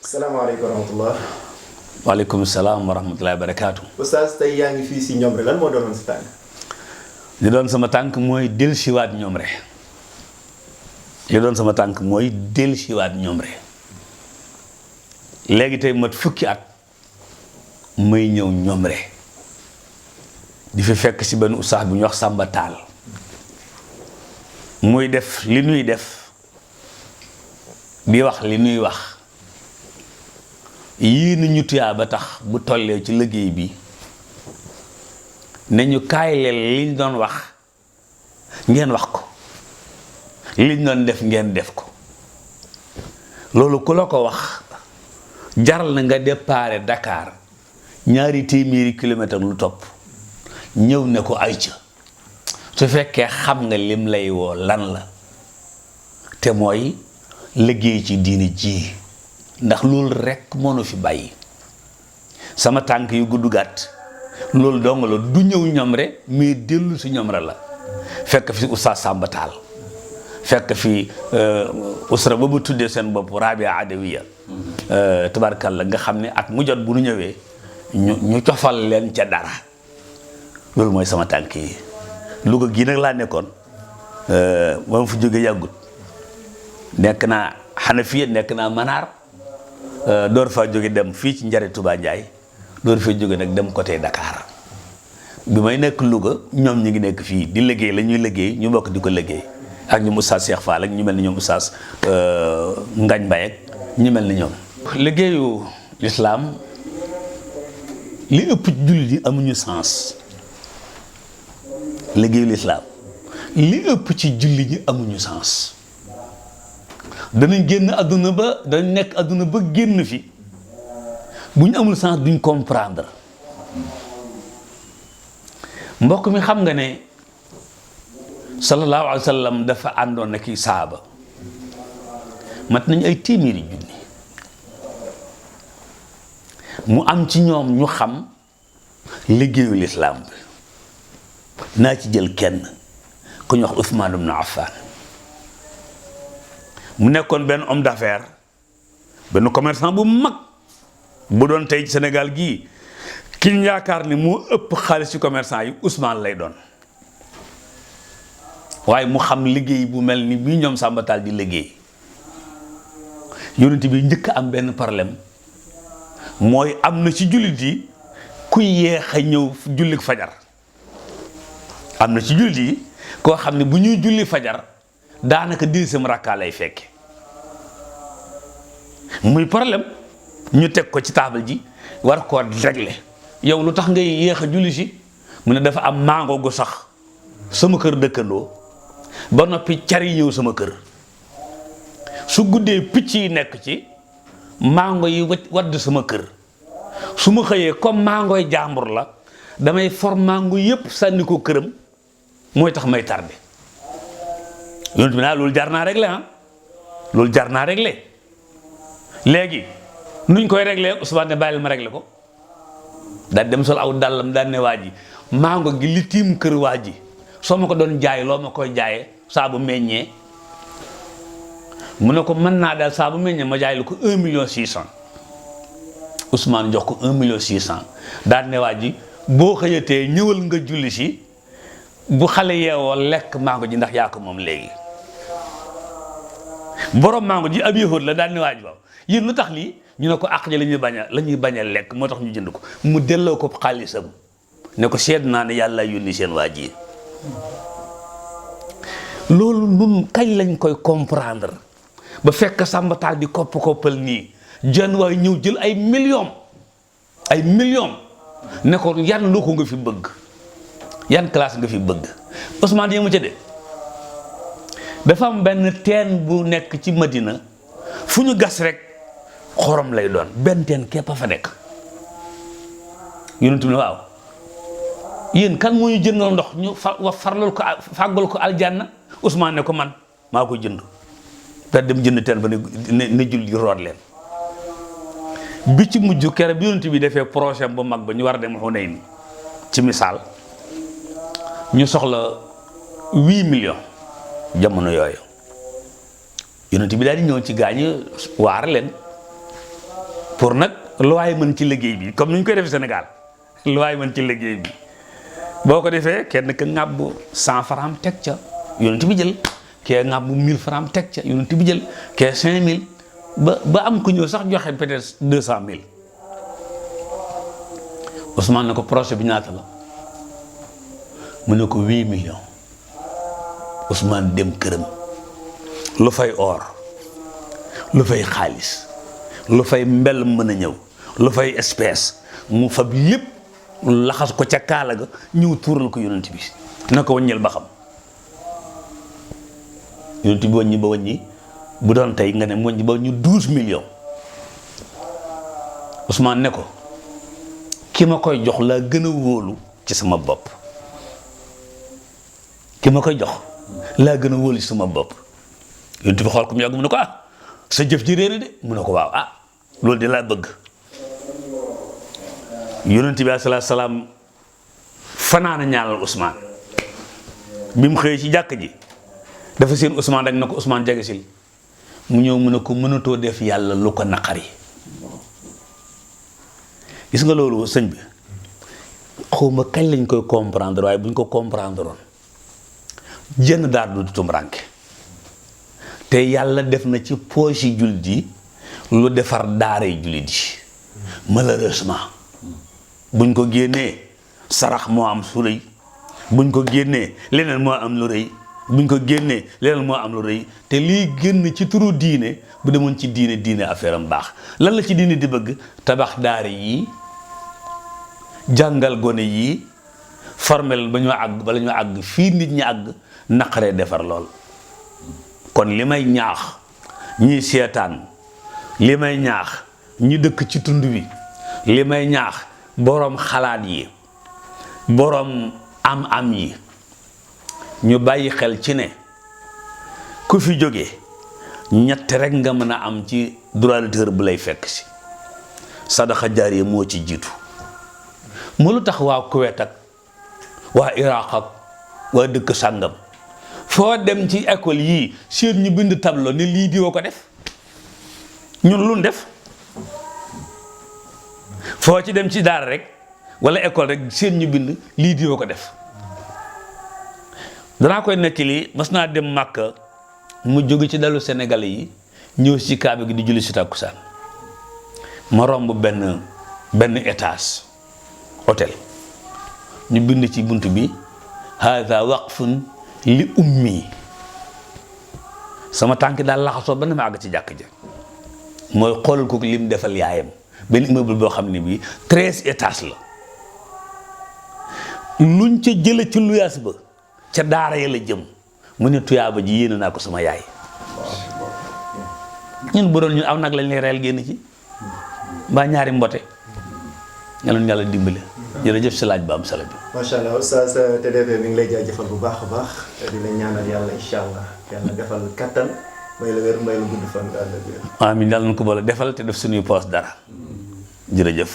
salaamaaleykum wa rahmatulah. waaleykum salaam wa rahmatulah wa barakaatu. Oustaz tey yaa ngi fii si Ñomre lan moo doonoon sa tànk. li doon sama tànk mooy dellusiwaat Ñomre. li doon sama tànk mooy dellusiwaat Ñomre. léegi tey mat fukki at may ñëw Ñomre di fi fekk si benn oustaz bu ñuy wax Samba Tall muy def li nuy def di wax li nuy wax yii ni ñu tuyaa ba tax bu tollee ci liggéey bi ne ñu kaay leen liñ doon wax ngeen wax ko liñ doon def ngeen def ko loolu ku la ko wax jaral na nga déparé Dakar 200 kilomètres lu topp ñëw ne ko ayca su fekkee xam nga lim lay woo lan la te mooy liggéey ci diini ji ndax loolu rekk moo nu fi bàyyi sama tànk yu gudd gàtt loolu dong la du ñëw Ñomre mais dellu si Ñomre la fekk fi Oustaz Samba Tall fekk fi usra ba bu tuddee seen bopp Rabia Adawiya tabarkalla nga xam ne at mu jot bu nu ñëwee ñu cofal leen ca dara loolu mooy sama tànk yi Louga gii nag laa nekkoon ba ma fa jóge yàggut nekk naa Hanafiya nekk naa Manaar door faa jóge dem fii ci Njare Touba Ndiaye door faa jóge nag dem côté Dakar bi may nekk Louga ñoom ñu ngi nekk fii di liggéey la ñuy liggéey ñu bokk di ko liggéey ak ñoom Oustaz Cheikh Fall ak ñu mel ni ñoom Oustaz Ngañ Mbaye ak ñu mel ni ñoom. liggéeyu lislaam li ëpp ci jullit yi amuñu sens liggéeyu lislaam li ëpp ci jullit yi amuñu sens danañ génn àdduna ba danañ nekk àdduna ba génn fi bu ñu amul sens duñ comprendre mbokk mi xam nga ne sallallahu alayhi wa sallam dafa àndoon na ki saaba mat nañu ay téeméeri junni mu am ci ñoom ñu xam liggéeyu lislaam bi naa ci jël kenn ku ñu wax Ousmane ibn Affan mu nekkoon benn homme d'affaires benn commerçant bu mag bu doon tey ci Sénégal gii ki ñu yaakaar ni moo ëpp xaalis ci commerçant yi Ousmane lay doon waaye mu xam liggéey bu mel ni bii ñoom Samba Tall di liggéey yonent bi njëkk am benn problème mooy am na ci jullit yi ku yeex a ñëw julli fajar am na ci jullit yi koo xam ne bu ñuy julli fajar daanaka deuxième rakka lay fekke muy problème ñu teg ko ci taabal ji war koo régler yow lu tax ngay yéex a julli si mu ne dafa am mango gu sax sama kër dëkkandoo ba noppi car yi ñëw sama kër su guddee picc yi nekk ci mango yi wadd sama kër su ma xëyee comme mangoy jàmbur la damay for mango yépp sànni ko këram mooy tax may tardé yonent bi naa loolu jar naa réglé loolu jar naa réglé léegi nuñ koy réglé Ousmane ne bàyyil ma réglé ko daal dem sol aw dàllam daal ne waa ji mango gi li tiim kër waa ji soo ma ko doon jaay loo ma koy jaayee saa bu meññee mu ne ko mën naa daal saa bu meññee ma jaay lu ko 1,6 million Ousmane jox ko 1,6 million daal ne waa ji boo xëyatee ñëwal nga julli si bu xale yeewoo lekk mango ji ndax yaa ko moom léegi borom mango ji ab yahud la daal ne waa ji waaw yéen lu tax lii ñu ne ko àq ji la ñuy bañ a lekk moo tax ñu jënd ko mu delloo ko xaalisam ne ko seet naa ne yàlla yónni seen waa ji loolu nun kañ lañ koy comprendre ba fekk Samba Tall di koppal nii jan waay ñëw jël ay millions ne ko yan loo ko nga fi bëgg yan classe nga fi bëgg Ousmane yéemu ca de dafa am benn teen bu nekk ci Madina fu ñu gas rek xorom lay doon benn teen képp a fa nekk yonent bi ne waaw yéen kan moo ñu jëndal ndox ñu farlal ko fàggal ko aljanna Ousmane ne ko man maa ko jënd da dem jënd teen ba ne julli root leen bi ci mujj kere bi yonent bi defee projet bu mag ba ñu war a dem Hunayn ci misaal ñu soxla 8 millions jamono yooyu yonent bi daal di ñëw ci gaañu waar leen pour nag lu waay mën ci liggéey bi comme ni ñu koy defee Sénégal lu waay mën ci liggéey bi boo ko defee kenn ka ŋàbbu 100 francs teg ca yonent bi jël kee ŋàbbu 1000 francs teg ca yonent bi jël kee 5000 ba am ku ñëw sax joxe peut-être 200000 Ousmane ne ko projet bi ñaata la mu ne ko 8 millions Ousmane dem këram lu fay or lu fay xaalis lu fay mbel mën a ñëw lu fay espèce mu fab lépp laxas ko ca kaala ga ñëw tuural ko yonent bi na ko wàññil ba xam yonent bi wàññi ba wàññi bu doon tey nga ne mu wàññi ba ñu 12 millions Ousmane ne ko ki ma koy jox laa gën a wóolu ci sama bopp ki ma koy jox laa gën a wóolu ci sama bopp yonent bi xool ko mu yàgg mu ne ko sa jëf ji réer de mu ne ko waaw loolu de laa bëgg yonent bi alayhi salaam fanaana ñaanal Ousmane bi mu xëyee ci jàkk ji dafa seen Ousmane rek na ko Ousmane jege sil mu ñëw mu ne ko mënatoo def yàlla lu ko naqari gis nga loolu sëñ bi xawma kañ lañ koy comprendre waaye bu ñu ko comprendre woon jenn daar du tumranke te yàlla def na ci poche yi jullit yi lu defar daaray jullit yi malheureusement buñ ko génnee sarax moo am su rëy buñ ko génnee leneen moo am lu rëy buñ ko génnee leneen moo am lu rëy te lii génn ci turu diine bu demoon ci diine affaire am baax lan la ci diine di bëgg tabax daara yii jàngal gone yii formel ba ñu àgg bala ñu àgg fii nit ñi àgg naqaree defar lool kon li may ñaax ñi seetaan li may ñaax ñi dëkk ci tund wi li may ñaax boroom xalaat yi boroom am yi ñu bàyyi xel ci ne ku fi jóge ñett rek nga mën a am ci droit d'auteur bu lay fekk si sadaxa jaariya moo ci jiitu mu lu tax waa Kuwait ak waa Iraq ak waa dëkk sàngam foo dem ci école yii seen ñu bind tableau ne lii diwa ko def ñun lu def foo ci dem ci daara rek wala école rek seen ñu bind lii diwa ko def danaa koy nekk lii mas naa dem Màkka mu jóge ci dalu Sénégalais yi ñëw ci Kaaba gi di julli si tàkkusaan ma romb benn étage hôtel ñu bind ci bunt bi haada waqfun li ummi sama tànk daal laxasoo ba na ma àgg ci jàkk ja mooy xoolal ko lim defal yaayam benn immeuble boo xam ne bii 13 étages la luñ ca jële ci luyaas ba ca daara ya la jëm mu ne tuyaaba ji yéene naa ko sama yaay ñun bu doon ñun aw nag lañ lay reyal génn ci mbaa ñaari mbote ñaloon yàlla dimbale jërëjëf si laaj ba am solo bi. macha allah oustaz TDV mi ngi lay jaajëfal bu baax a baax di la ñaanal yàlla incha allah yàlla defal kattan may la wér may la gudd fan nga ànd ak wér. amiin yàlla na ko boole defal te def suñuy poos dara jërëjëf.